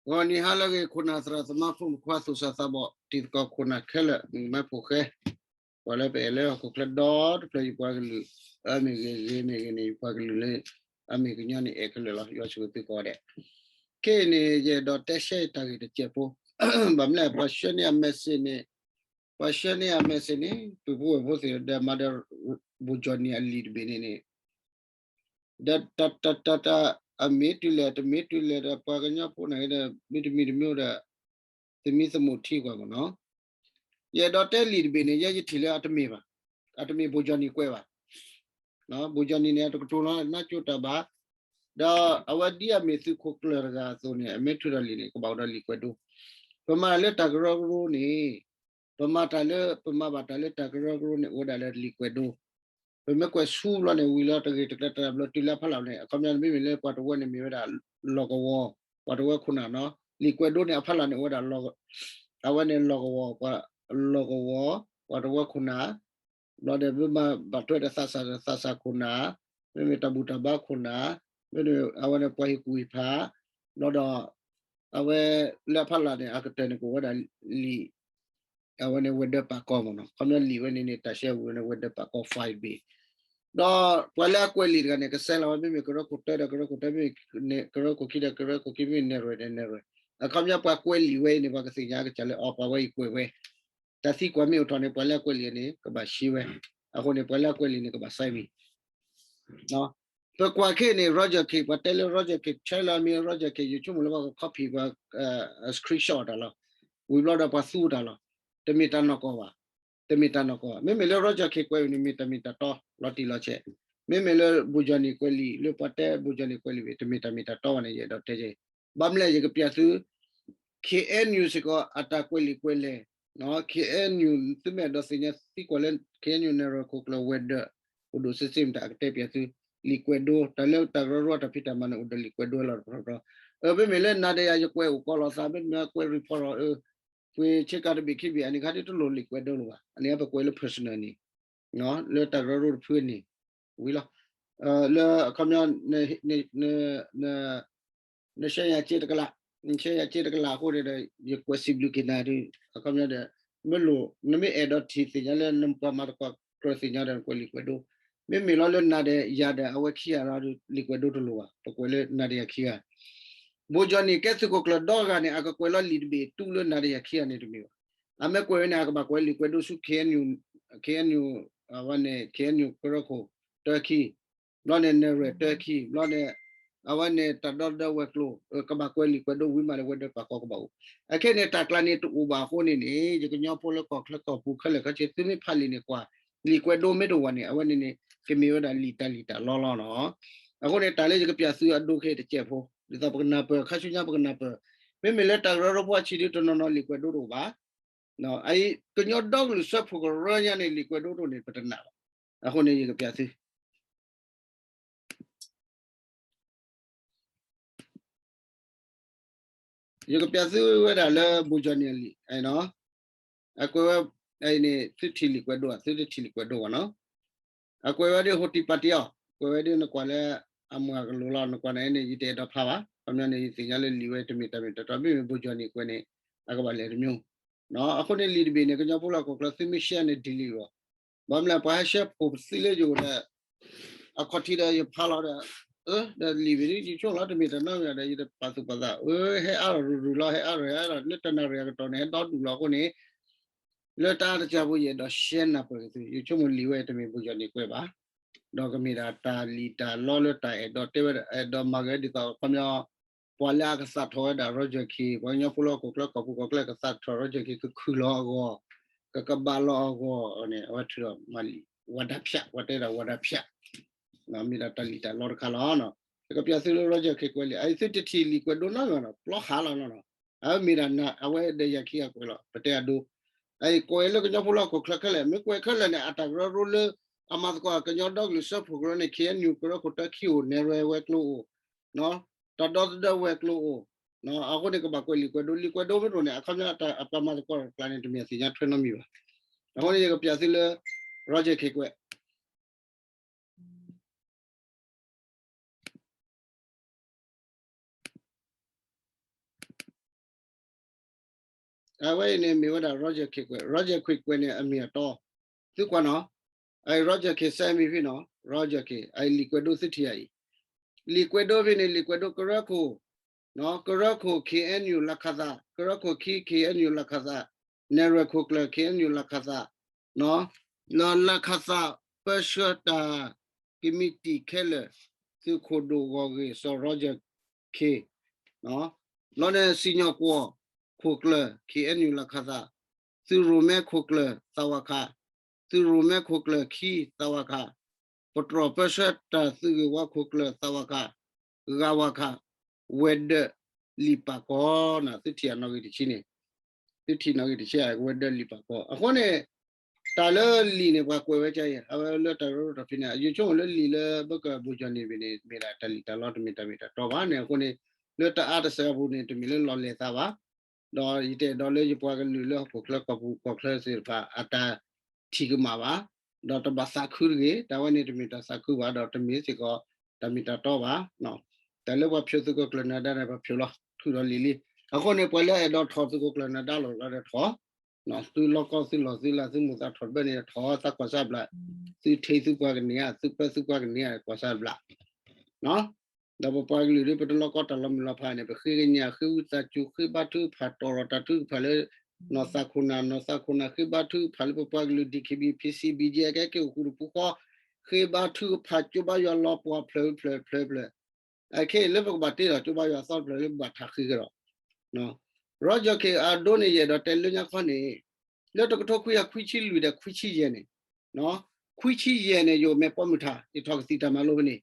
ဂီၤနံၤဟါလၢအဂ့ၤ ခိၣ်နၢ်သရၣ်သမါ ဖိမုၣ်ခွါ သူၣ်စၢ်သးဘီၣ် တံၤသကိး ခိၣ်နၢ်ခဲလၢာ် မုၣ်ကမဲဖိဃဲ, ပှၤလၢပအဲၣ်လၢဟီၣ်ခိၣ်ချၢဒီတဖျၢၣ် ယပှၤကလုာ် အါမ့ၢ်ဂ့ၤဂ့ၤမ့ၢ်ဂ့ၤန့ၣ် ယပှၤကလုာ်လၢ အါမ့ၢ်ကညီန့ၣ် အဲၣ်ခဲလၢာ်လီၤ. ယွၤဆိၣ်ဂ့ၤသုကိးဂၤဒဲး. ခဲအံၤန့ၣ် ယအဲၣ်ဒိးတဲရှဲတၢ်ဂ့ၢ်တစဲးဖိ, ဘၣ်မနုၤလဲၣ် ပှၤဆှၢန့ၢ်အ message န့ၣ်, ပှၤဆှၢန့ၢ်အ message န့ၣ် ပုၢ်ဖိဝဲၢ်ဖိသ့ၣ်ဒီး မၤဒီး ဘိၣ်ကၠီၣ်နံၣ်အလံာ်တဘ့ၣ်န့ၣ်န့ၣ် ဒီးတၢ်တၢ်တၢ်တၢ် အမ့ၢ်တုၤလဲၣ် တမ့ၢ်တုၤလဲၣ်ဒီး ပှၤကညီဖိန့ၣ်ဒီး မ့တမ့ၢ်တမ့ၢ်ဒီး သမံသမိးထံကွၢ်မ့ၢ်နီၤ. ယအဲၣ်ဒိးတဲလံာ်တဘ့ၣ်န့ၣ် ယဲယထံၣ်လၢအတမ့ၢ်ဘၣ်, အတမ့ၢ်ဘိၣ်ကၠီၣ်နံၣ်ကွဲးဘၣ်. ဘိၣ်ကၠီၣ်နံၣ်န့ၣ် အတကတိၤလီၤနါကၠိတၢ်ဘၣ်, ဒီးအဝဲဒ်အမ့ၢ်သုးခိၣ်ကျၢၢ်တဂၤအသိးန့ၣ် အမ့ၢ်ထုးထီၣ်လံာ်န့ၣ် ကဘၣ်အိၣ်ဒီးလံာ်ကွဲးဒိ. ပမၤတၢ်လၢတၢ်ကရၢကရိန့ၣ် ပမၤတၢ်လၢ ပမၤဘၣ်တၢ်လၢတၢ်ကရၢကရိန့ၣ် အိၣ်ဝဲဒၣ်လၢလံာ်ကွဲးဒိ. ပမ့ၢ်ကွဲးဆူဘျီန့ၣ် ဝံၤလီၤတဂ့ၤတကျဲးတဘျီတုၤလၢအဖီလာ်န့ၣ် အခီပညီမ့မ့ၢ်လၢပှၤတဝၢန့ၣ်မ့ၢ်ဝဲဒၣ် လီၢ်ကဝီၤ, ပှၤတဝၢခိၣ်နၢ်နီၤ, လံာ်ကွဲးဒိန့ၣ်အဖီလာ်န့ၣ် အိၣ်ဝဲဒၣ် အဝဲန့ၣ်လီၢ်ကဝီၤ, ပှၤလီၢ်ကဝီၤ, ပှၤတဝၢခိၣ်နၢ်, ဘျီဒီးမ့ၢ်ဘၣ်ထွဲဒီးသးစၢ် သးစၢ်ခိၣ်နၢ်, မ့မ့ၢ်တၢ်ဘူၣ်တၢ်ဘါခိၣ်နၢ်, မ့မ့ၢ်အဝဲန့ၣ်ပှၤဟ့ၣ်ကူၣ်ဟ့ၣ်ဖး, ဘျီဒီး အဝဲလၢအဖီလာ်န့ၣ် အကတၢၢ်န့ၣ်ကအိၣ်ဝဲဒၣ်လံာ် အဝဲန့ၣ်ဝဲၤဒၢးပာ်ကီမ့ၢ်နီၤ, ခီပညီလံာ်ဝဲန့ၣ်န့ၣ် တၢ်ရှဲဝံၤဝဲန့ၣ် ဝဲၤဒၢးပာ်ကီ five ဘ့ၣ်. ဒီးပှၤလၢအကွဲးလံာ်တဂၤန့ၣ် ကဆဲးလီၤဝဲ မ့မ့ၢ်ကရၢခိၣ်တၢဒီးကရၢခိၣ်တၢ မ့မ့ၢ်ကရၢခိၣ်ခံဒီးကရၢခိၣ်ခံ မ့ၢ်နဲၣ်ရွဲၣ်ဒီးနဲၣ်ရွဲၣ်, အခီပညီပှၤကွဲးလံာ်ဝဲအံၤန့ၣ် ပှၤကသ့ၣ်ညါကစၢ်လၢအီၤ ပှၤဝဲအံၤကွဲးဝဲ, တၢ်သံကွၢ်မ့ၢ်အိၣ်ထီၣ်န့ၣ် ပှၤလၢအကွဲးလံာ်န့ၣ် ကဘၣ်ရှဲဝဲ, အဃိန့ၣ် ပှၤလၢအကွဲးလံာ်န့ၣ် ကဘၣ် sign မံၤ ပကွၢ်ခဲအံၤန့ၣ် Roger K ပှၤတဲလၢ Roger K ဆဲးလီၤမံၤ Roger K ယဆိကမိၣ်လၢပှၤက copy ပှၤ screenshot တၢ်လီၤ, ဝံၤဘျီဒီးပှၤသူတၢ်လီၤ, တမ့ၢ်တၢ်နီၢ်ကီၢ်ဘၣ်, တမ့ၢ်တၢ်နီၢ်ကီၢ်ဘၣ်. မ့မ့ၢ်လၢ Roger K ကွဲးန့ၣ် မ့ၢ်တၢ်မ့ၢ်တၢ်တီလီၤတံၢ်လီၤဆဲး, မ့မ့ၢ်လၢ ဘိၣ်ကၠီၣ်နံၣ်ကွဲးလံာ် လၢပှၤတဲဘိၣ်ကၠီၣ်နံၣ်ကွဲးလံာ်ဘ့ၣ် တမ့ၢ်တၢ်မ့ၢ်တၢ်တီဘၣ်န့ၣ် ယအဲၣ်ဒိးတဲက့ၤ, ဘၣ်မနုၤလဲၣ် ယကပျးသု KNU စ့ၢ်ကီး အတၢ်ကွဲးလံာ်ကွဲးလဲၢ် KNU သုမ့ၢ်အဲၣ်ဒိးသ့ၣ်ညါသံကွၢ်လၢ KNU နဲၣ်ရွဲၣ်ခိၣ်ကျၢၢ်ဝဲၤဒၢး အိၣ်ဒိၣ်စ့စ့မတၤ အကတဲပျးသု လံာ်ကွဲးဒိ တၢ်လၢတၢ်ကရၢကရိတၢ်ဖံးတၢ်မၤန့ၣ် အိၣ်ဒီးလံာ်ကွဲးဒိလီၤတပတီၢ်ပတီၢ်. အၢ မ့မ့ၢ်လၢနၤဒီးယၤ ယကွဲးအိၣ်ကီးလိာ်သး မ့တမ့ၢ်ကွဲး report အီၤ အၢ ပှ့ၤဆ့ကၤတဘ့ၣ်ခံဘ့ၣ် အန့ၣ်ခါဒ်တလိၣ်လံာ်ကွဲးဒိလၢၤဘၣ်. အန့ၣ်ပကွဲးလၢ personal န့ၣ် လၢတၢ်ကရၢကရိတဖုန့ၣ် ဝံၤလီၤ. လၢအခီပညီ န share ယၤစ့တကလး, န share ယၤစ့တကလးအဃိန့ၣ်ဒီး ယကွဲးစံးဘျုးက့ၤနၤဒီး အခီပညီဒီး မ့ၢ်လိၣ် နမ့ၢ်အဲၣ်ဒိးထံၣ်သ့ၣ်ညါလၢနပှၤမၤသကိးကြၢးသ့ၣ်ညါဒီး နကွဲးလံာ်ကွဲးဒိ, မ့မ့ၢ်လီၤလၢနၤဒီးယၤဒီး အဝဲခံဂၤလီၤဒီး လံာ်ကွဲးဒိတလိၣ်ဘၣ်, ပကွဲးလၢနၤဒီးယၤခံဂၤ ဘိၣ်ကၠီၣ်နံၣ်ကဲသုးခိၣ်ကျၢၢ်ဒီဂၤန့ၣ် အကကွဲးလီၤလံာ်တဘ့ၣ်တူၢ်လၢနၤဒီးယၤခံဂၤန့ၣ်တမ့ၢ်ဘၣ်. အမ့ၢ်ကွဲးဝဲန့ၣ် အကဘၣ်ကွဲးလံာ်ကွဲးဒိဆူ KNU, KNU, အဝဲန့ၣ် KNU ကရၢခိၣ်တၢခံ, ဘျီန့ၣ် နဲၣ်ရွဲၣ်တၢခံ, ဘျီန့ၣ် အဝဲန့ၣ်တၢ်ဒီသဒၢဝဲၤကျိၤ, ကဘၣ်ကွဲးလံာ်ကွဲးဒိဝံၤမးဒီး ဝဲၤဒၢးပာ်ကီကဘၣ်အိၣ်. အခဲန့ၣ် တၢ်ကျါန့ၣ်တအိၣ်ဘၣ်အဃိန့ၣ်န့ၣ် ယကညီဖိလၢကီၢ်ချၢကီၢ်ပူၤခဲလၢာ်ခဲဆ့ သုမ့ၢ်ဖးလံာ်န့ၣ်ကွၢ်, လံာ်ကွဲးဒိမ့ၢ်တအိၣ်ဘၣ်န့ၣ် အဝဲန့ၣ်န့ၣ် ကမ့ၢ်ဝဲဒၣ်လံာ်တၢ်လံာ်တၢ်လီလီနီၤ. အဃိန့ၣ် တၢ်လၢယကပျးသုအဒိခဲအံၤတစဲးဖိ, ဒ်သိးပကနၢ်ပၢၢ် ခါဆူညါပကနၢ်ပၢၢ်, မ့မ့ၢ်လၢတၢ်ကရၢကရိဖိအဆံးဒုတနီၤနီၤ လံာ်ကွဲးဒိတအိၣ်ဘၣ်. ကညီဒီကလုာ်စၢဖှိၣ်ကရၢညါန့ၣ် လံာ်ကွဲးဒိတအိၣ်န့ၣ် ပတနာ်ဘၣ်. အဃိန့ၣ် ယကပျးသု ယကပျးသုဝဲဒၣ်လၢ ဘိၣ်ကၠီၣ်နံၣ်အလံာ်, အကွဲးဝဲ, အန့ၣ် သုထံၣ်လံာ်ကွဲးဒိဧါ, သုတထံၣ်လံာ်ကွဲးဒိဘၣ်နီၤ. အကွဲးဝဲဒ် ဟိုတံၢ်ပာ်တံၢ်အီၤ, ကွဲးဝဲဒ်နကွၢ်လၢ အမုၢ်အကလိၤလီၤ, နကွၢ်န့ၣ်န့ၣ် ယတအဲၣ်ဒိးဖးဘၣ်, ခီပညီန့ၣ် ယသ့ၣ်ညါလၢလံာ်ဝဲတမ့ၢ်တၢ်မ့ၢ်တၢ်တီ, မ့မ့ၢ်ဘိၣ်ကၠီၣ်နံၣ်ကွဲးန့ၣ် အကဘၣ်လဲၤတမျိုး. အဃိန့ၣ်လံာ်တဘ့ၣ်န့ၣ် ကညီဖိလၢဟီၣ်ခိၣ်ချၢသုမ့ၢ် share န့ၣ် delete လီၤ. ဘၣ်မနုၤလဲၣ် ပှၤဟဲ share ဖိးပသံလၢယအိၣ်ဒီး အခီၣ်ထံးဒီးယဖးလီၤဒီး, အၢ ဒီးလံာ်ဝဲဒ် ယဆိကမိၣ်လီၤတမ့ၢ်တၢ်နီတမံၤဒီး ယတပာ်သူၣ်ပာ်သး, အၢ ဟဲအါထီၣ်ရုၢ်ရုၢ်လီၤ, ဟဲအါထီၣ်ဟဲအါထီၣ် လၢတနၣ်ရံၣ်အကတီၢ်န့ၣ် ဟဲဒီဒူၣ်လီၤအဃိန့ၣ် လၢတၢ်အါတစၢ်ဖိ ယအဲၣ်ဒိး share နၢ်ပၢၢ်က့ၤသု, ယဆိကမိၣ်လံာ်ဝဲတမ့ၢ်ဘိၣ်ကၠီၣ်နံၣ်ကွဲးဘၣ်, ဒီးကမ့ၢ်ဒၣ်တၢ်လံာ်တၢ်လီလၢတၢ်အဲၣ်ဒိးတဲဝဲဒၣ် အဲၣ်ဒိးမၤဂ့ၤဒ်သိး ခီပညီ ပှၤလၢအကသၣ်ထီၣ်ဝဲဒၣ် Roger K, ပှၤကညီဖိလၢဟီၣ်ခိၣ်ချၢကီၢ်ပူၤကီၢ်ချၢကသၣ်ထီၣ် Roger K ကခုၣ်လီၤအဂီၢ်, ကကဘၣ်လီၤအဂီၢ်န့ၣ် အဝဲထုးဒီးမၤလံာ် ဝါဒဖြန့်, ပှၤတဲဒၣ် ဝါဒဖြန့်, မ့ၢ်ဒၣ်တၢ်လံာ်တၢ်လီတခါလီၤ. ယကပျးသုလၢ Roger K ကွဲးလံာ်, အအံၤသုတထံၣ်လံာ်ကွဲးဒိနီတမံၤဘၣ်နီၤ, ပျီဟးလီၤနီၤ. အဝဲမ့ၢ်ဒၣ်နၤ အဝဲဒီးယၤခံဂၤကွဲးလီၤ, ပတဲအဒိ အအံၤကွဲးလၢကညီဖိလၢဟီၣ်ခိၣ်ချၢခဲလၢာ်, မ့ၢ်ကွဲးခဲလၢာ်န့ၣ် အတၢ်ကရၢကရိလၢ အမၤသကိးကညီဒီကလုာ်စၢဖှိၣ်ကရၢန့ၣ် KNU ကရၢခိၣ်တၢခံအိၣ်, နဲၣ်ရွဲၣ်ဝဲၤကျိၤအိၣ်, တၢ်ဒီသဒၢဝဲၤကျိၤအိၣ်, အဃိန့ၣ် ကဘၣ်ကွဲးလံာ်ကွဲးဒိ, လံာ်ကွဲးဒိမ့ၢ်တအိၣ်န့ၣ် အခီပညီအပှၤမၤသကိးတၢ်ကျါန့ၣ် တမ့ၢ်အသ့ၣ်ညါထွဲနီတမံၤဘၣ်. အဃိန့ၣ် ယကပျးသုလၢ Roger K ကွဲး. အဝဲအံၤန့ၣ်မ့ၢ်ဝဲဒၣ် Roger K ကွဲး, Roger K ကွဲးန့ၣ် အမ့ၢ်အတီ သုကွၢ်နီၤ, အ Roger K စဲမံၤဖဲနီၤ, Roger K အလံာ်ကွဲးဒိၣ်သုထံၣ်အံၤ, လံာ်ကွဲးဒိၣ်ဖဲန့ၣ် လံာ်ကွဲးဒိၣ်ကရၢခိၣ်, ကရၢခိၣ် K N U လၢခးသး, ကရၢခိၣ်ခံ K N U လၢခးသး, နဲၣ်ရွဲၣ်ခိၣ်ကျၢၢ် K N U လၢခးသး, လၢလၢခးသး ပၢဆှၢတၢ် ကမံးတံာ်ခဲလၢာ်, သုးခိၣ်ဒိၣ်ဂီၢ်ဂ့ၢ်စီၤ Roger K လီၤန့ၣ် စံၣ်ညီၣ်ကွီၢ်ခိၣ်ကျၢၢ် K N U လၢခးသး, သုးရိၣ်မဲခိၣ်ကျၢၢ် သးဝါခး, သုးရိၣ်မဲခိၣ်ကျၢၢ်ခံ သးဝါခး, ပတြီၢ်ပၢဆှၢတၢ်သုးဂ့ၢ်ဝီခိၣ်ကျၢၢ် သးဝါခး, ဂၤဝါခး, ဝဲၤဒၢးလံာ်ပာ်ကီၤန့ၣ် သုထံၣ်အနီၣ်ဂံၢ်တဆံန့ၣ်, သုထံၣ်နီၣ်ဂံၢ်တဆံ ဝဲၤဒၢးလံာ်ပာ်ကီၤ. အဃိန့ၣ် တၢ်လၢလံာ်န့ၣ် ပှၤကွဲးဝဲကါအံၤ အဝဲလၢတၢ်ကရၢကရိတဖုန့ၣ် ယဆိကမိၣ်လၢလံာ်လၢဘၢၣ်ကၢၣ်ဘိၣ်ကၠီၣ်န့ၣ်န့ၣ် မ့ၢ်ဒၣ်တၢ်လံၣ်တၢ်လီ တမ့ၢ်တၢ်မ့ၢ်တၢ်တီဘၣ်န့ၣ်. အဃိန့ၣ် လၢတၢ်အါတစဲးအပူၤန့ၣ် တမ့ၢ်လၢလီၤလဲၤသးဘၣ်. ဒီးယတအဲၣ်ဒိးလၢယပှၤကလုာ်လၢဟီၣ်ခိၣ်ချၢကီၢ်ပူၤကီၢ်ချၢသ့ၣ်တဖၣ် အတၢ်ထံၣ်ကမၣ်ဘၣ်, ဒီးတဘၣ်သးခုတဂ့ၤ. တၢ်ဝဲန့ၣ်တမ့ၢ်တၢ်သးခုဘၣ် ဒီးတမ့ၢ်စ့ၢ်ကီးတၢ်မ့ၢ်တၢ်တီဘၣ်. တၢ်လၢပှၤဖျိးသုးခိၣ်ကျၢၢ်နၢၤဒါန့ၣ် ပှၤဖျိးလီၤ ထုးဒီးလံာ်လံ. အဃိန့ၣ် ပှၤလၢအဲၣ်ဒိးထီၣ်သုးခိၣ်ကျၢၢ်နၢၤဒါလီၤလီၤဒီးထီၣ်, သုလီၢ်ကီၢ်သုလီၢ်သုလၢ် သုမိၢ်သးထီၣ်တဘၣ်န့ၣ် ထီၣ်သးကွၢ်စၢ်ဘျး, သုထံသုပှၤကန့ၢ်ဧါ သုပၢသုပှၤကန့ၢ်ဧါ ကွၢ်စၢ်ဘျး. ဒီးပပှၤကလုာ်ဒ်ပတလီၢ်ကီတၢ်လီၤမုၢ်လီၤဖးန့ၣ် ပဃ့ကညး ဃ့ဝံသးစူၤ ဃ့ဘါထုကဖၣ် တီၢ်ရီၣ်တၢ်ထုကဖၣ် လၢနီၢ်သးခိၣ်နၢ် နီၢ်သးခိၣ်နၢ် ဃ့ဘါထုကဖၣ်လၢပပှၤကလုာ် DKBA PC BGF ကဲက့ၤအိၣ်ဃုာ်တပူၤဃီ, ဃ့ဘါထုကဖၣ် ကၠိဘါယွၤလီၤပှီၢ်ဖျၢၣ်ဖျၢၣ်ဖျၢၣ်ဖျၢၣ်. အခဲအံၤလၢပကဘၣ်တ့ဒီးကၠိဘါယွၤအသီတဖျၢၣ်လၢပဘၣ်ထးဃ့ကဒီး Roger K အဒိန့ၣ် ယအဲၣ်ဒိးတဲလၢညါခီန့ၣ်, လၢတကထိခွံကယၤခွံဆံလွံၢ်ဒီးခွံဆံယဲၢ်န့ၣ်, ခွံဆံယဲၢ်န့ၣ် ယအိၣ်မဲာ်ပိာ်မုၣ်ထး ယထီၣ်ကသံၣ်တၢ်မၤလိဖဲန့ၣ်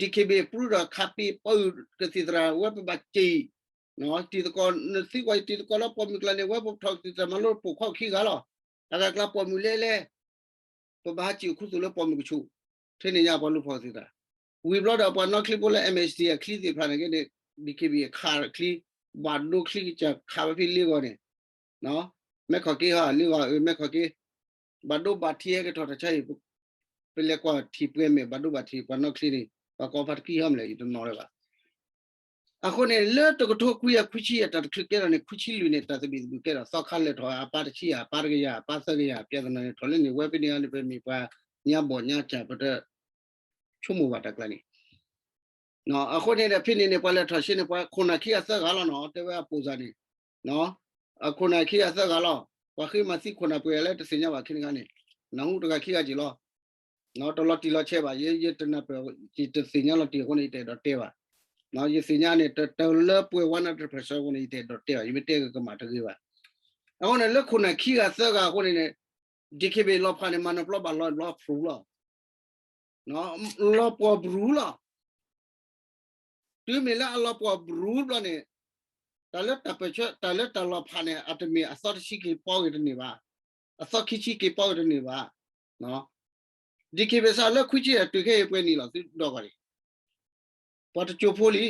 DKBA ပြူဒီးခးပ့ၤပီအုၣ်ကသံၣ်သရၣ် ဝဲပဘၣ်စံၣ်, တံၤသကိး နသံကွၢ်ယတံၤသကိးလၢပိာ်မုၣ်ကျါန့ၣ် ဝဲပထီၣ်ကသံၣ်တၢ်မၤလိပိာ်ခွါခံဂၤလီၤ. တဂၤကျါပိာ်မုၣ်လဲလဲ ပဘၣ်ဟးစံၣ်အိၣ်ခူသူၣ်လၢပိာ်မုၣ်ကဆူး, ထဲန့ၣ်ညါပှၤလူၤဖီၣ်ကသံၣ်သရၣ်, ဝံၤဘျီဒီးပှၤနီၣ်ချံဖိလၢ MHT အချံသ့ၣ်တဖၣ်န့ၣ်က့န့ၣ် DKBA ခးချံ, ဘၣ်ဒိချံကစၢ်ခးဝဲဖဲလ့ဂီၤန့ၣ် မဲခီၣ်က့ၤဟီ လ့ဂီၤအၢ မဲခီၣ်က့ၤ, ဘၣ်ဒိဘၣ်ထံးဟဲက့ၤထီၣ်တၢ်ဆါအံၤ, ပလဲၤကွၢ်ထံၣ်ပှဲၤမဲာ် ဘၣ်ဒိဘၣ်ထံး ပှၤနီၣ်ချံန့ၣ် ပှၤကိးဖါတကံၢ်ဟီမလဲၣ် ယတနီၤလၢၤဘၣ်. အဃိန့ၣ် လၢတကထိခွံကယၤခွံဆံယဲၢ်တၢ်တချုးကဲထီၣ်န့ၣ် ခွံဆံလွံၢ်န့ၣ် တၢ်သဘံၣ်သဘုၣ်ကဲထီၣ် သီခါလဲၤထီၣ် အပၢ်တဆံယၤ အပၢ်တကယၤ အပၢ်သၢကယၤ ပြဿနာန့ၣ် ထီၣ်လၢန့ၣ် ဝဲဖဲန့ၣ်အံၤန့ၣ် ပမ့ၢ်ပှၤညါဘီၣ်ညါစၢ် ပတ ဆိကမိၣ်ဘၣ်တၢ်ကျါန့ၣ် အဃိန့ၣ်ဒီး ဖဲန့ၣ်န့ၣ် ပှၤလဲၤထီၣ်ဆှၢန့ၣ် ပှၤခိၣ်နၢ်ခံဂၤသၢဂၤလီၤနီၤ တဲဝဲအပိၢ်စၢ်န့ၣ်, အခိၣ်နၢ်ခံဂၤသၢဂၤလီၤ. ပှၤဃ့မၤသံခိၣ်နၢ်ပှဲၤလၢတသ့ၣ်ညါဘၣ်ခံတခါန့ၣ်, နၢ်ဟူတဂၤခံဂၤက့ၤလီၤ. တလီၤတံၢ်လီၤဆဲးဘၣ်, ယတနၢ်ပၢၢ် ယတသ့ၣ်ညါလီၤတံၢ်အဃိန့ၣ် ယတအဲၣ်ဒိးတဲဘၣ်. ယသ့ၣ်ညါန့ၣ် တလၢပှဲၤဝါနၢ်တၢ်ပၢၢ်ဆၢအဃိန့ၣ် ယတအဲၣ်ဒိးတဲဘၣ်, ယမ့ၢ်တဲကကမၣ်တဂ့ၤဘၣ်. အဃိန့ၣ် လၢခိၣ်နၢ်ခံဂၤသၢဂၤအဃိန့ၣ်န့ၣ် DKBA လီၤဖးန့ၣ် မၤနၢၤပျီဘၣ်လီၤဘျီဖျူးလီၤ လီၤပှီၢ်ဘြူၤလီၤ. တုၤမ့ၢ်လၢအလီၤပှီၢ်ဘြူၤဘျီန့ၣ် တၢ်လၢတၢ်ပၢၢ်ဆၢ တၢ်လၢတၢ်လီၤဖးန့ၣ် အတမ့ၢ်အသီတဆံက့ၤပီဂ့ၤတန့ၢ်ဘၣ်, အသီခံဆံက့ၤပီဂ့ၤတန့ၢ်ဘၣ်. DKBA စးလၢခွံဆံအတုၤခဲအံၤပှဲၤနံၣ်လီၤ သုဒီးကွၢ်လံ ပှၤတကၠိဖိလံ,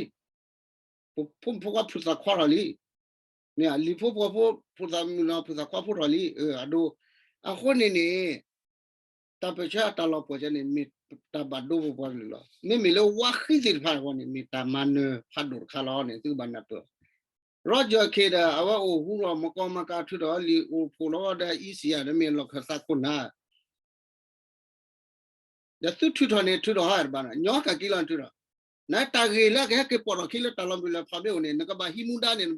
ပဖိမုၣ်ဖိခွါဖုသးခွါထီၣ်လံ, မ့ၢ်လံၤဖိပှီၤဖိ ဖုသးမုၣ်နီၤ ဖုသးခွါဖိထီၣ်လံ, အဒိ, အဃိန့ၣ်န့ၣ် တၢ်ပၢၢ်ဆၢအတၢ်လီၤပှီၢ်စဲန့ၣ် မ့ၢ်တၢ်ဘၣ်ဒိပပှၤကလုာ်လီၤ. မ့မ့ၢ်လၢဝါဃံသ့ၣ်တဖၣ်အဂီၢ်န့ၣ် မ့ၢ်တၢ်မၤနၢၤဖးဒိၣ်တခါလီၤန့ၣ် သုကဘၣ်နၢ်ပၢၢ်. Roger K ဒီး အဝဲအိၣ်ဟူလီၤ မကီမကၤထုးထီၣ်လံာ်အိၣ်ဖှိၣ်လီၤဒီး အံစံယၤ ဒီးမ့ၢ်လီၢ်ခၢၣ်သးခိၣ်နၢ် ဒီးသုထုးထီၣ်န့ၣ် ထုးထီၣ်ဟီတဘၣ်နီၤ ညီကက့ၤလီၤနထုးထီၣ်, နတၢ်ဂ့ၢ်လၢအကဟဲက့ၤပိာ်ထီၣ်ခံလၢတၢ်လီၤမုၢ်လၢ်ဖးဘ့ၣ်အိၣ်န့ၣ် နကဘၣ်ဟံးမူဒါန့ၣ်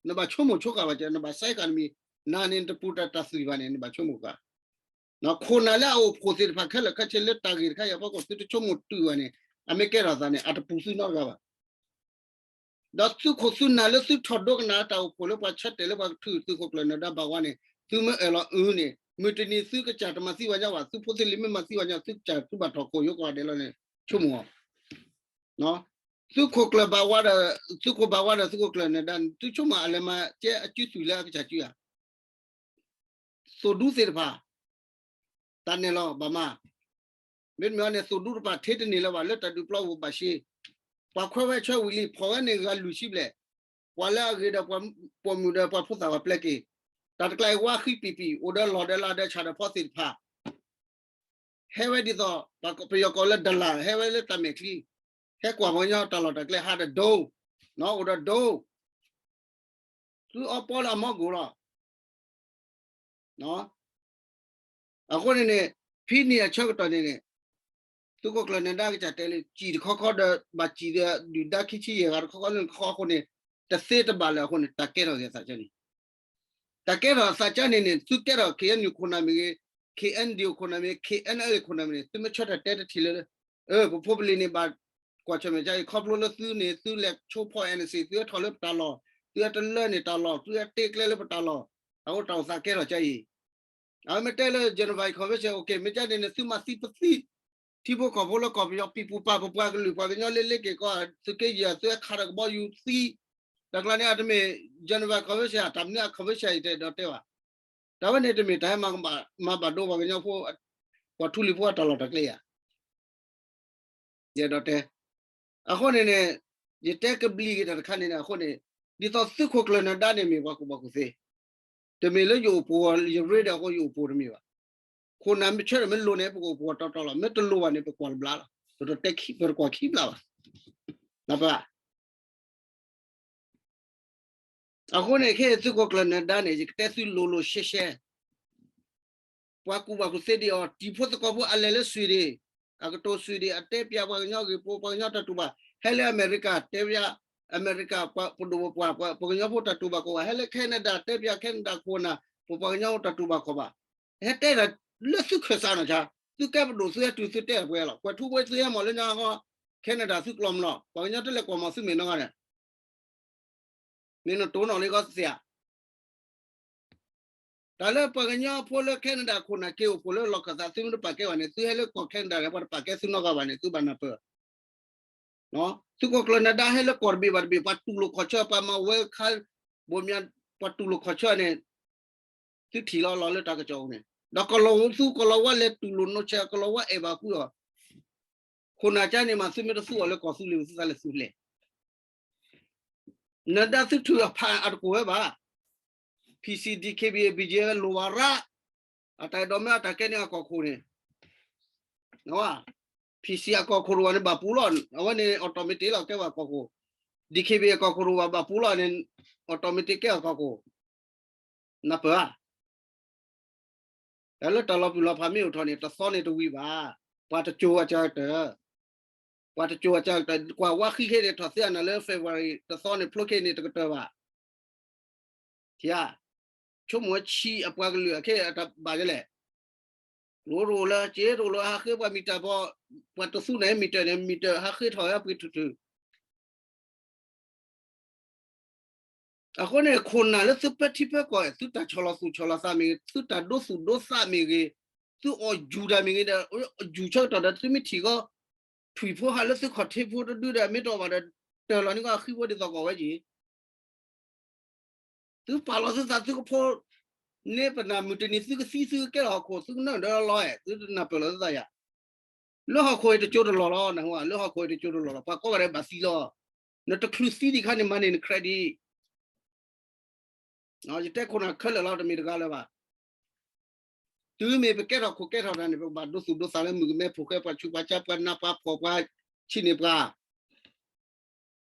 နဘၣ်ဆိကမိၣ်ဆိကၣ်ဘၣ်ကဲ နဘၣ်စဲကၣ်နမံၤ နၤန့ၣ်နတပူၤတၢ်တၢ်သွံၣ်ဘၣ်န့ၣ် နဘၣ်ဆိကမိၣ်ကၣ် ခိၣ်နၢ်လၢအအိၣ်ဖှိၣ်သ့ၣ်တဖၣ်ခဲလၢာ်ခဲဆ့လၢတၢ်ဂ့ၢ်တခါအံၤအဖီခိၣ် သုတဆိကမိၣ်တုၤဘၣ်န့ၣ် အမ့ၢ်ကဲထီၣ်သးန့ၣ် အတပူၤသုနီတဂၤဘၣ် ဒီးသုးခိၣ်သုးနၢ်လၢသုထီၣ်ဒိကနၣ်တၢ်အိၣ်ဖှိၣ်လၢပှၤဆၢတဲာ်လၢပှၤကထုးသုးခိၣ်ကျၢၢ်နၢၤဒါဘၣ်ဝါန့ၣ် သုမ့ၢ်အၢၣ်လီၤအုးန့ၣ် မုၢ်တနံၤသုကစၢ်တမၤသံဝဲညါဘၣ် သုဖိသ့ၣ်လံၤမ့ၢ်မၤသံဝဲညါ သုကစၢ်သုဘၣ်ထီၣ်ခိၣ်ယိကီၢ်ဒဲးလီၤန့ၣ် ဆိကမိၣ်အီၤ သုးခိၣ်ကျၢၢ်ဘၣ်ဝါဒီး သုးခိၣ်ဘၣ်ဝါဒီးသုးခိၣ်ကျၢၢ်နၢၤဒါ သုဆိကမိၣ်အလဲၤမၤကဲအစုသွံၣ်လၢအကစၢ်စုဧါ သိၣ်ဒူသ့ၣ်တဖၣ် တၢ်နဲၣ်လီၤဘၣ်မး, မ့တမ့ၢ်အီၤန့ၣ် သိၣ်ဒူတဖၣ်ထဲတန့ၢ်လၢၤဘၣ် လၢတၢ်ဒုးပျီပူၤဘၣ်ရှဲ, ပှၤခွဲးဝဲဆၢဝံၤလံ ဖီၣ်ဝဲန့ၣ်ဂၤလွံၢ်ဆံဘျဲၣ်, ပှၤလၢအဂ့ၤဒီးပှၤပိာ်မုၣ်ဒီးပှၤဖိသၣ်ပှၢ်ပျဲက့ၤ, တၢ်တကျါအံၤဝါဃံပံာ်ပံာ် အိၣ်ဒီးလီၢ်ဒီးလၢဒီးဆၣ်ဒီးဖီသ့ၣ်တဖၣ် ဟဲဝဲဒ်သိး ပယီၤကိးလၢဒလၣ် ဟဲဝဲလၢတၢ်မဲာ်ချံ, ဟဲကွၢ်ပှၤကညီတၢ်လီၢ်တၢ်ကျဲဟးဒီးဒိ, အိၣ်ဒီးဒိ, သုအီပီလၢအမီၢ်ကိၣ်လီၤ. အဃိန့ၣ်န့ၣ် ဖဲန့ၣ်အဆၢကတီၢ်န့ၣ်န့ၣ် သုးခိၣ်ကျၢၢ်နၢၤဒါကစၢ်တဲလၢ စံၣ်တခီခီဒီး ဘၣ်စံၣ်ဒီးဒုၣ်ဒါခံဆံယဲၢ်ဂၤတခီခီလၢတခီအဃိန့ၣ် တသ့တဘၣ်လၢၤအဃိန့ၣ် တၢ်ကဲထီၣ်က့ၤအသးကန့ၣ် တၢ်ကဲထီၣ်အသးကန့ၣ်န့ၣ် သုကဲထီၣ် K N U ခိၣ်နၢ်မ့ၢ်ဂ့ၤ, K N D O ခိၣ်နၢ်မ့ၢ်ဂ့ၤ, K N L A ခိၣ်နၢ်မ့ၢ်ဂ့ၤန့ၣ် သုမ့ၢ်ဆၢထၢၣ်တဲတထံၣ်လၢ ပဖိပလံၤန့ၣ်ဘၣ်ကွၢ်ဆၢၣ်မဲာ်ကါအံၤ ခီဖျိလၢသုန့ၣ် သုလဲၤဆိဖီၣ် N C A သုဟဲထီၣ်လၢပတၢ်လီၢ်, သုဟဲတလၢန့ၣ်တၢ်လီၢ်, သုဟဲတ့ကျဲလၢပတၢ်လီၢ်, အဃိတၢ်အိၣ်သးကဲထီၣ်ကါအံၤ အဝဲမ့ၢ်တဲလၢ Geneva Convention, OK, မ့ၢ်ကန့ၣ်န့ၣ် သုမၤသံပသံ ထံဖိကီၢ်ဖိလၢကီၢ်ပယီၤ ပံၤပူၤပာ်ပပှၤကလုာ် ပှၤကညီလၢလ့က့ၤကီၢ် သုးက့ယဲၢ် သုဟဲခးဒီးကဘီယူၤသံ, တၢ်ကျါန့ၣ် အတမ့ၢ် Geneva Convention တၢ်မနုၤအ convention အံၤတဲဒီးတဲဘၣ်, တၢ်ဝဲန့ၣ်တမ့ၢ်တၢ်ဟဲမၤ မၤဘၣ်ဒိပှၤကညီဖိ ပှၤထူလံၤဖိအတၢ်လီၢ်တၢ်ကျဲယၤ ယအဲၣ်ဒိးတဲ, အဃိန့ၣ်န့ၣ် ယတဲကဘျံးက့ၤတၢ်တခါန့ၣ်န့ၣ် အဃိန့ၣ် ဒ်သိးသုးခိၣ်ကျၢၢ်နၢၤဒါန့ၣ်မ့ၢ်ပှၤကူၣ်ဘၣ်ကူၣ်သ့, တမ့ၢ်လၢယအိၣ်ပှိၤ ယရ့ဒီးအဃိယအိၣ်ပှိၤတမ့ၢ်ဘၣ်. ခိၣ်နၢ်မ့ၢ်ဆၢထၢၣ်မ့ၢ်လိၤန့ၣ် ပကအိၣ်ပှိၤတီတီလီၤ. မ့ၢ်တလိၤဘၣ်န့ၣ် ပကွၢ်တဘျါလီၤ. ပတတဲခံ ပတကွၢ်ခံဘျါဘၣ်. နၢ်ပၢၢ် အဃိန့ၣ် ခဲအံၤသုးခိၣ်ကျၢၢ်နၢၤဒါန့ၣ် ယကတဲသုလိၤလိၤရှဲရှဲ ပှၤကူၣ်ဘၣ်ကူၣ်သ့ဒံးအီၤ တံၤဖိသကိးဖိအလဲၤလၢ Sweden, အကတိၤ Sweden အတဲပျးပှၤကညီဂ့ၢ်ဖိ ပှၤကညီတၢ်တူၢ်ဘၣ်, ဟဲလၢအမဲရကၤ တဲပျး အမဲရကၤ ပဒိၣ်ပပှၢ် ပှၤကညီဖိတၢ်တူၢ်ဘၣ်ကိးဘၣ်, ဟဲလၢ Canada တဲပျး Canada ခိၣ်နၢ် ပပှၤကညီဖိတၢ်တူၢ်ဘၣ်ကိးဘၣ်, ဟဲတဲဒၣ်လၢသုးခၢၣ်စးနီၤဆါ, သုကဲပဒိၣ်သုဟဲတုၤသုတဲပှဲၤလီၤ. ကွဲးထူဝဲသုဟဲမီၢ်လၢညါဂီၢ် Canada သုကျီၢ်မနီၤ, ပှၤကညီတလဲၤကွၢ်မီၢ်သုမ့ၢ်နီၢ်ဂၤန့ၣ် မ့ၢ်နတိၢ်နီၣ်လံဂီၢ်သ့ဧါ. တၢ်လၢပှၤကညီဖိလၢ Canada ခိၣ်နၢ်က့ၤအိၣ်ဖှိၣ်လၢလီၢ်ခၢၣ်သး သုမ့ၢ်တပာ်ကဲဘၣ်န့ၣ် သုဟဲလၢကီၢ် Canada န့ၣ် ပှၤတပာ်ကဲသုနီတဂၤဘၣ်န့ၣ် သုဘၣ်နၢ်ပၢၢ်. သုးခိၣ်ကျၢၢ်နၢၤဒါဟဲလၢကီၢ်တဘ့ၣ်ဘၣ်တဘ့ၣ် ပှၤတူၢ်လိာ်ခီၣ်ဆၢ ပှၤမၤဝဲခါ ဘိၣ်မၠး ပှၤတူၢ်လိာ်ခီၣ်ဆၢန့ၣ် သုထံၣ်လီၤလီၤလၢတၢ်ကစီၣ်ပူၤန့ၣ် ဒီးကလီၤဝဲသူ ကလီၤဝဲလဲၤတူၢ်လိာ်နီၢ်ဆဲး ကလီၤဝဲအဲၣ်ဘၣ်ဃုာ်အီၤ ခိၣ်နၢ်ကါန့ၣ်မး သုမ့ၢ်တသူအီၤလၢကီၢ်သူလ့ၤ သုသးလဲၤသူလဲၣ်. နၢၤဒါသုထုးအဖးအတကိၢ်ဝဲဘၣ်. PC, DKBA, BGF လိၣ်ဘၣ်ရၣ်, အတၢ်အဲၣ်ဒိးမ့ၢ်အတၢ်ကဲန့ၣ်အကီၢ်ခိၣ်န့ၣ် PC အကီၢ်ခိၣ်တဝဲန့ၣ် ဘၣ်ပူၤလီၤ. အဝဲန့ၣ် automatic လီၤ ကဲဝဲအကီၢ်ခိၣ်. DKBA အကီၢ်ခိၣ်တဝဲဘၣ်ပူၤလီၤန့ၣ် automatic ကဲအကီၢ်ခိၣ်. နၢ်ပၢၢ်ဧါ. တၢ်လၢတၢ်လီၤပျံၤလီၤဖးမ့ၢ်အိၣ်ထီၣ်န့ၣ် တသီန့ၣ်တဝံၤဘၣ်. ပှၤတစိၤအကတၢၢ်, ပှၤတစိၤအကတၢၢ် ကွၢ်ဝါဃံခဲန့ၣ် ထီၣ်သ့အနၢ်လၢ February တသီန့ၣ် ဖျိခဲန့ၣ်တကတၢၢ်ဘၣ်. ထံဧါ, ဆိကမိၣ်ဝဲဆံးအပှၤကလုာ်အခဲအတၢ်ဘၣ်ယဲလဲၣ်. လိၣ်တအိၣ်လၢ က့တအိၣ်လၢ ဟးဃ့ပှၤမံၤတၢ်ဘီ, ပှၤတသူန့ၣ် မံၤတၢ်န့ၣ် မံၤတၢ်ဟးဃ့ထီၣ်ဝဲပှ့ၤထူၣ်ထူၣ် အဃိန့ၣ် ခိၣ်နၢ်လၢသုပၢထံပၢကီၢ် သုတၢ်ဆီၣ်လီၤသူၣ်ဆီၣ်လီၤသးမ့ၢ်ဂ့ၤ, သုတၢ်ဒိသူၣ်ဒိသးမ့ၢ်ဂ့ၤ, သုအီၣ်ယူၤတၢ်မ့ၢ်ဂ့ၤဒီး ယူၤဆၢကတီၢ်ဒီး သုမ့ၢ်ထံၣ်ဃီ ထွံၣ်ဖိဟးလၢသုခီၣ်ထံးဖိတဒုဒီး မ့ၢ်တအီၣ်ဘၣ်ဒီး တၢၢ်လီၤန့ၢ်ကီၢ်အဃံဖိဒ်သိးကီၢ်ဝဲက့ၤ သုပာ်လီၤသုသးသုကဖိ န့ၢ်ပနၢ်မုၢ်တနံၤသုကသံသုကကဲထီၣ်ဟီၣ်ခိၣ် သုကနၢၣ်ဒၢလီၤအဲၣ် သုတနၢ်ပၢၢ်လီၤသုသးယၤ လၢဟီၣ်ခိၣ်အံၤတကၠိတလီၢ်လီၤ နၢ်ဟူဧါ လၢဟီၣ်ခိၣ်အံၤတကၠိတလီၢ်လီၤ ပှၤကိးဂၤဒဲးဘၣ်သံလီၤ နတချုးသံဒံးခါန့ၣ် မၤန့ၢ်န credit ယတဲခိၣ်နၢ်ခဲလၢာ်လီၤ တမ့ၢ်တဂၤလၢၤဘၣ် တုၤမ့ၢ်ပကဲထီၣ်ခိၣ်ကဲထီၣ်နၢ်န့ၣ် ပကဘၣ်ဒိသူၣ်ဒိသးလၢမုၣ်ကမဲဖိဃဲ ပှၤဆူးပှၤဆါ ပှၤနးပှၤဖှီၣ် ပှၤဆံးန့ၢ်ပှၤ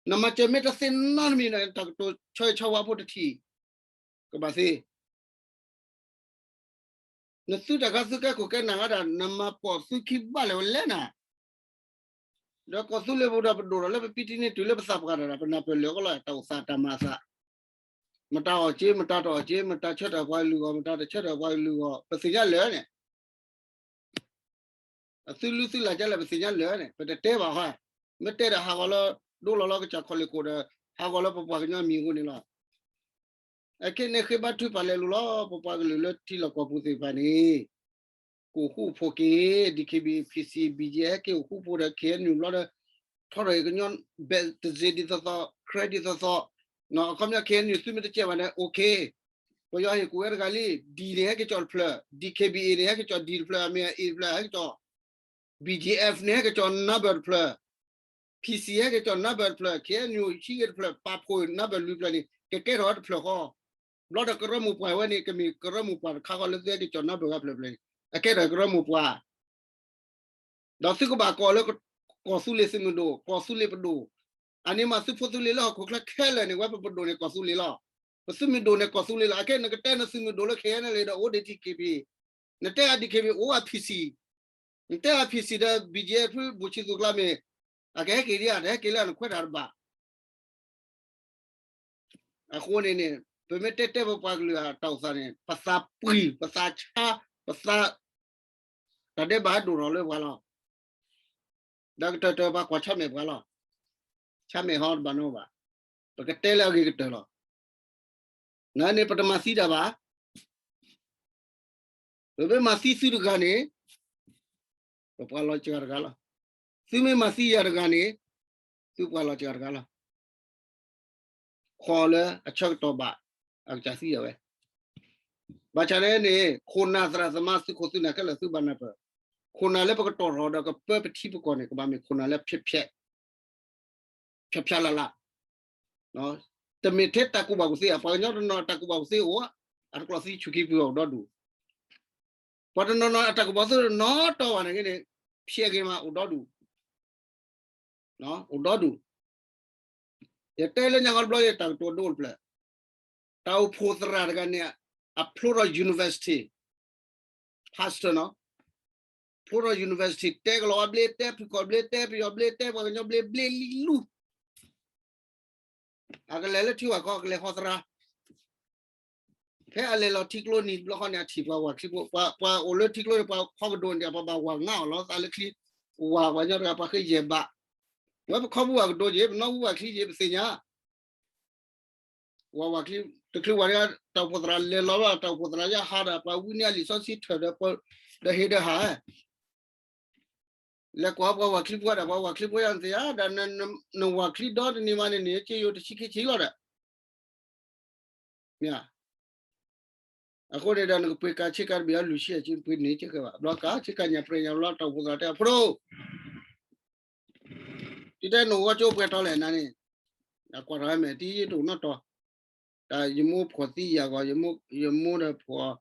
နမၤစၢၤမ့ၢ်တသ့နီတမံၤန့ၣ် တၢ်ကတိၤဆီဟံၣ်ဆီဝါဖိတထံၣ် ကဘၣ်သ့ နသုတၢ်ခါသုကဲခိၣ်ကဲနၢ်ဂၤဒၣ် နမၤပိာ်သုခံဘၣ်လဲၣ်ဝဲလဲၣ်နၤ ဒီးကီၢ်သူလ့ၤပူၤဒီးပဒိၣ်ဒီးလၢပပံတံန့ၢ်တုၤလၢပသးပှၢ်တၢ်ဒီး ပနၢ်ပၢၢ်လၢာ်ကလီၤ တၢ်အိၣ်သးတၢ်မၤအသး မတၤအီၣ်က့ မတၤတအီၣ်က့ မတၤဆၢထၢၣ်ပှၤကလုာ်အဂီၢ် မတၤတဆၢထၢၣ်ပှၤကလုာ်အဂီၢ် ပသ့ၣ်ညါလၢာ်န့ၣ် အသုလုသုလၢ်ကလဲၣ် ပသ့ၣ်ညါလၢာ်န့ၣ် ပတတဲဘၣ်ဃီ မ့ၢ်တဲဒီးဟးဂီၤလၢ ဒိလီၤလီၤကစၢ်ခီၣ်လ့ၣ်ခိၣ်ဒီး ဟးဂီၤလၢပပှၤကညီမံၤအဃိန့ၣ်လီၤ အခဲန့ၣ်ဃ့ဘါထုကဖၣ်လဲၤလိၤလီၤ ပပှၤကလုာ်လၢထံလီၢ်ကီၢ်ပူၤသ့ၣ်တဖၣ်န့ၣ် ကအိၣ်ဃူအိၣ်ဖိးက့ၤ DKBA PC BGF ဟဲက့ၤအိၣ်ဃူဖိးဒီး KNU ဘျီဒီး ထီထီၣ်က့ၤကညီဘဲးတစ့ဒ်သိးသိး credit ဒ်သိးသိး အခီပညီ KNU သုမ့ၢ်တကဲဘၣ်န့ၣ် OK ပယီၤဟ့ၣ်ကူၣ်ဝဲတဂၤလံ D န့ၣ် ဟဲက့ၤကၠီၣ်တဖျၢၣ် DKBA န့ၣ် ဟဲက့ၤကၠီၣ် D တဖျၢၣ် အမ့ၢ် A တဖျၢၣ် ဟဲက့ၤကၠီၣ် BGF န့ၣ် ဟဲက့ၤကၠီၣ် number တဖျၢၣ် PC ဟဲက့ၤကၠီၣ် number တဖျၢၣ် KNU ဟံးဂ့ၤတဖျၢၣ် ပာ်ဖှိၣ် number လွံၢ်ဖျၢၣ်န့ၣ် ကကဲထီၣ်ဝဲတဖျၢၣ်ဃီ ဘျီဒီးကရၢမိၢ်ပှၢ်ဝဲန့ၣ် ကမ့ၢ်ကရၢမိၢ်ပှၢ်တခါဃီလၢသုဟဲက့ၤကၠီၣ် number ဂၤဖျၢၣ်ဖျၢၣ်န့ၣ် အကဲထီၣ်ကရၢမိၢ်ပှၢ် ဒီးသုကဘၣ်ကိးလၢ ကီၢ်သူလ့ၤသုးမုၢ်ဒိၣ် ကီၢ်သူလ့ၤပဒိၣ် အန့ၣ်မးသုဖိသုလံၤလၢဟီၣ်ခိၣ်ချၢခဲလၢာ်န့ၣ် ဝဲပပဒိၣ်န့ၣ် ကီၢ်သူလ့ၤလီၤ ပသုးမုၢ်ဒိၣ်န့ၣ် ကီၢ်သူလ့ၤလီၤ. အခဲအံၤ နကတဲနသုးမုၢ်ဒိၣ်လၢ ခဲအံၤန့ၣ်လံဒီး အိၣ် DKBA, နတဲအ DKBA အိၣ်အ PC, နတဲအ PC ဒီး BGF ဖု ဘူးဆံသူကျါမ့ၢ် အကဟဲက့ၤဒံးဧါ, တဟဲက့ၤလၢနခွဲးတၢ်တဘၣ်. အဃိန့ၣ်န့ၣ် ပမ့ၢ်တဲတဲပပှၤကလုာ်အတၢ်အိၣ်သးန့ၣ် ပသးပှံၢ် ပသးဆါ ပသး တၢ်ဒဲးဘးဒိၣ်ထီၣ်လၢပှၤလီၤ. ဒီးကတၢၢ်တၢၢ်ပှၤကွၢ်ဆၢၣ်မဲာ်ပှၤလီၤ. ဆၢၣ်မဲာ်ဟီတဘၣ်နီဘၣ်. ပကတဲလၢအဂ့ၤကတၢၢ်လီၤ. နန့ၣ်ပတမၤသံတၢ်ဘၣ်. ပမ့ၢ်မၤသံသုတဂၤန့ၣ် ပပှၤလီၤစှၤတဂၤလီၤ. သုမ့ၢ်မၤသံယၤတဂၤန့ၣ် သုပှၤလီၤစှၤတဂၤလီၤ. ခိးလၢအဆၢကတီၢ်ဘၣ် အကစၢ်သံအဝဲ. ဘၣ်ဆၣ်န့ၣ်န့ၣ် ခိၣ်နၢ်သရၣ်သမါ သုးခိၣ်သုးနၢ်ခဲလၢာ်သုဘၣ်နၢ်ပၢၢ်, ခိၣ်နၢ်လၢပကတီၢ်ထီၣ်ဒီးကပၢပထံပကီၢ်န့ၣ် ကဘၣ်မ့ၢ်ခိၣ်နၢ်လၢဖျဲးဖျဲး ဖျါဖျါလၢ်လၢ်, တမ့ၢ်ထဲတၢ်ကူၣ်ဘၣ်ကူၣ်သ့ဧါ, ပှၤကညီတနီၤတၢ်ကူၣ်ဘၣ်ကူၣ်သ့အိၣ်, အတကျိးသံဆူၣ်ခံပူၤအိၣ်ဒီဒူၣ်, ပှၤတနီၤနီၤအတၢ်ကူၣ်ဘၣ်ကူၣ်သ့နီတီဘၣ်န့ၣ်ဂ့ၤန့ၣ်, ဖျဲးဂ့ၤမးအိၣ်ဒီဒူၣ်, အိၣ်ဒီဒူၣ်. ယတဲလၢညါခီတဘျီယတၢ်ကတိၤဒိတဖျၢၣ်, တၢ်အိၣ်ဖှိၣ်သရၣ်တဂၤန့ၣ် အဖျိထီၣ် university, pastor နီၤ, ဖျိထီၣ် university တဲကလီၤဝါဘျ့ တဲဖုၣ်ခီၣ်ဘျ့ တဲပယီၤဘျ့ တဲပှၤကညီဘျ့ ဘျ့လံလူ အကလဲၤလၢထံဝၣ်ခီ အကလဲၤဟီသရၣ်, ဖဲအလဲၤလီၤထံကျိနံၤတဘျီဃီန့ၣ် အထံၣ်ပှၤဝၤချံဖိ, ပှၤအိၣ်လၢထံကျိန့ၣ် ပှၤဟီကဒိၣ်န့ၣ် ပှၤဘၣ်ဝၤငါအီၤလီၤ, သးလၢချံ, ဝၤပှၤကညီတဂၤ ပှၤဃ့ယဲၢ်ဘး, ဝဲပခီဖူဝၤကဒိၣ်က့ၤ ပနီၣ်ဟူဝၤချံက့ၤ ပသ့ၣ်ညါ ဝၤဝၤချံ, တချုးဝၤဒၣ် တၢ်အိၣ်ဖှိၣ်သရၣ်လဲၤလီၤဘၣ် တၢ်အိၣ်ဖှိၣ်သရၣ်ယဟးဒီး ပှၤဝံန့ၢ်အလံာ်စီဆှံထၢၣ်ဒီး ဒီးဟ့ၣ်ဒီးဟး, လဲၤကွၢ်ပှၤဝၤချံဖိဒီး ပှၤဝၤချံဖိယၤနသ့ဧါ, ဒီးနဝၤချံဒီတနံၤမးန့ၣ်န့ၣ် က့ယိၤတဆံခံဆံလီၤဒီး မ့ၢ်ဧါ. အဃိန့ၣ်ဒီး နကပှ့ၤကၤဆ့ကၤတဘ့ၣ်အီၤ လွံၢ်ဆံအဆံ ပှ့ၤန့ၢ်ကဲဘၣ်, ဘျီကၤဆ့ကၤညၣ်ပြဲၣ်ညါ ဘျီတၢ်အိၣ်ဖှိၣ်သရၣ်တဲ ဖိဒိၣ် တတဲနအိၣ်ဂီၢ်ကၠိပှဲၤတီလဲၣ်နၤန့ၣ်, အကွၢ်ထီၣ်ဝဲမဲာ် တယံာ်တအိၣ်နီတီၤ, တၢ်ယမိၢ်ဖှီၣ်သံယာ်ဂီၤ, ယမိၢ်ဒီးဖှီၣ်,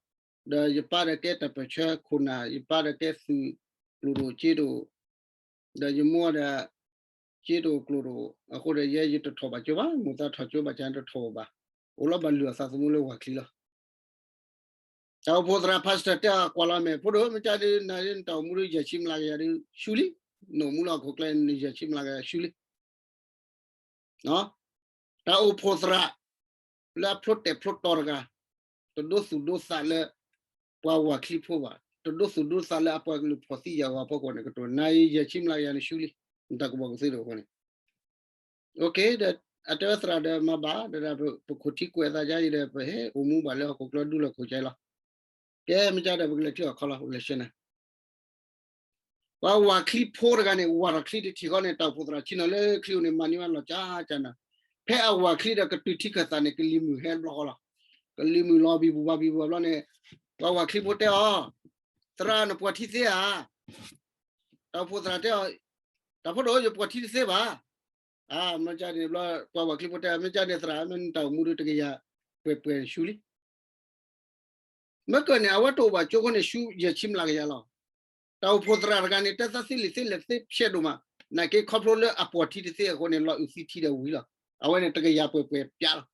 ဒီးယပၢ်ဒီးကဲတၢ်ပၢၢ်ဆၢခိၣ်နၢ်, ယပၢ်ဒီးကဲသုးကျိၣ်ဒိၣ်ကၠ့ဒိၣ်, ဒီးယမိၢ်ဒီး ကၠ့ဒိၣ်ကျိၣ်ဒိၣ်, အဃိဒီးယဲယတထီၣ်ဘၣ်ကၠိဘၣ်, မိၢ်သးထီၣ်ကၠိဘၣ်ဆၣ်တထီၣ်ဘၣ်, အိၣ်လီၤဘၣ်လုၢ်အသးသမူလၢဝၤချံလီၤ. တၢ်အိၣ်ဖှိၣ်သရၣ် pastor တဲအကွၢ်လီၤမဲာ် ဖိဒိၣ် မ့ၢ်ကၢ်ဒုး နၤဒုး နတၢ်အိၣ်မူဒုး ယဲၢ်ဆံမျးကယၤဒုး ရှူလံ, နအိၣ်မူလၢဟီၣ်ခိၣ်ချၢန့ၣ် ယဲၢ်ဆံမျးကယၤရှူလံ. တၢ်အိၣ်ဖှိၣ်သရၣ် လၢအဖျိတဲာ်ဖျိတီတဂၤ တဒိသူၣ်ဒိသးလၢ ပှၤဝၤချံဖိဘၣ်, တဒိသူၣ်ဒိသးလၢအပှၤကလုာ်ဖှီၣ်သံယာ်ဂီၤအဖီခိၣ်န့ၣ် ကတိၤ နၤယဲၢ်ဆံမျးကယၤန့ၣ်ရှူလံ, နတၢ်ကူၣ်ဘၣ်ကူၣ်သ့ဒိၣ်အဃိန့ၣ် OK ဒီး အတဲဝဲသရၣ်ဒီးမၤဘၣ်, ဒီးပခိၣ်ထံကွဲးသးယါအံၤဒီး ပဟဲအိၣ်မူဘၣ်လၢဟီၣ်ခိၣ်ကျၢၢ်ဒူလီၢ်ခိၣ်ကၢလီၤ. ကဲ မ့ၢ်ကၢ်ဒီး ပကလဲၤထံအီၤခီလီၤ, ပကလဲၤဆှၢနၤ. ပှၤဝၤချံဖိတဂၤန့ၣ် ဝၤထီၣ်ချံတထံၣ်ဃီန့ၣ် တၢ်အိၣ်ဖှိၣ်သရၣ်ဆ့ၣ်နီၤလၢချံအိၣ်န့ၣ် မၤန့ၢ်ဝဲလီၤကၢကၢနၤ. ဖဲအဝၤချံဒီးကတုၤထံခၢၣ်သးန့ၣ် ကလံၤမုၢ်ဟဲတဘျီဃီလီၤ. ကလံၤမုၢ်လီၤဘံဘူဘၣ်ဘံဘူဘၣ်ဘျီန့ၣ် ပှၤဝၤချံဖိတဲအီၤ, သရၣ်နပှီၢ်ထံသ့ဧါ. တၢ်အိၣ်ဖှိၣ်သရၣ်တဲအီၤ, တၢ်ဖိဒိၣ် ယပှီၢ်ထံတသ့ဘၣ်. မ့ၢ်ကၢ်န့ၣ်ဘျီ ပှၤဝၤချံဖိတဲ မ့ၢ်ကၢ်န့ၣ်သရၣ် မ့ၢ်နတၢ်အိၣ်မူဒုးတကယၤပှဲၤပှဲၤရှူလံ. မ့ၢ်ကၢ်န့ၣ် အဝဲတအိၣ်ဘၣ်ကၠိဃိန့ၣ် ရှူယဲၢ်ဆံမျးကယၤလီၤ. တၢ်အိၣ်ဖှိၣ်သရၣ်တဂၤန့ၣ် တဲသးသ့လံာ်သ့လဲၢ်သ့ဖျဲးဒိၣ်မး, နာ်က့ခီဖျိလၢအပှီၢ်ထံတသ့အဃိန့ၣ် လီၤအုးသံထံဒီးဝံၤလီၤ. အဝဲန့ၣ်တကယၤပှဲၤပှဲၤပျးလီၤ.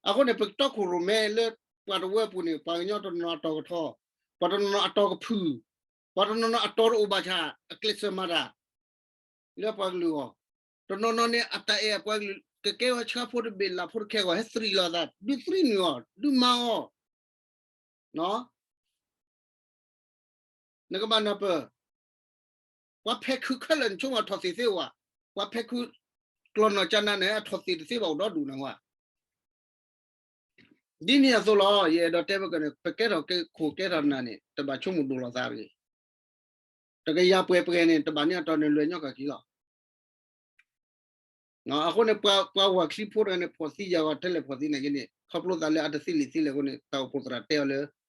အဃိန့ၣ် ပကတီခိၣ်ရိၣ်မဲလၢပှၤတဝၢပူၤန့ၣ် ပှၤကညီတနီၤအတီၢ်ကထီ, ပှၤတနီၤနီၤအတီၢ်ကဖုၣ်, ပှၤတနီၤနီၤအတီၢ်တအိၣ်ဘၣ်ဆၣ် အကျဲးစၢးမၤတၢ် လၢပှၤကလုာ်အဂီၢ်, တနီၤနီၤန့ၣ် အတၢ်အဲၣ်အပှၤကလုာ် ကကဲဝဲဆှါဖိတဘ့ၣ်လၢ်ဖိတခဲဂီၢ် ဟဲသရံးလီၤသး ဒုးသရံးနုာ်အီၤ ဒုးမၤအီၤ, နကဘၣ်နၢ်ပၢၢ်, ပှၤဖဲးခုခဲလၢာ်နဆိကမိၣ်ထီၣ်သ့ၣ်သ့ဝဲ, ပှၤဖဲးခုကျီၢ်နီၢ်ကၠၢနၤန့ၣ် အထီၣ်သ့ၣ်တသ့ဘၣ်အိၣ်ဒီဒူၣ်နဝဲ ဒ်န့ၣ်အသိးလီၤ. ယအဲၣ်ဒိးတဲဘၣ်ကၢ်န့ၣ် ပကဲထီၣ်ကဲခိၣ်ကဲထီၣ်နၢ်န့ၣ် တဘၣ်ဆိကမိၣ်ဒိၣ်လီၤသးတဂ့ၤ. တကယၤပှဲၤပှဲၤန့ၣ် တဘၣ်န့ၢ်အတီၢ်န့ၣ် လွဲၢ်ညီကၢ်က့ၤလီၤ. အဃိန့ၣ် ပှၤဝၤချံဖိတဂၤန့ၣ် ဖှီၣ်သံယာ်ဂီၤထဲလဲၣ်ဖှီၣ်သံနာ်က့န့ၣ် ခီဖျိသးလၢအတသ့လံာ်သ့လဲၢ်အဃိန့ၣ် တၢ်အိၣ်ဖှိၣ်သရၣ်တဲအီၤလၢ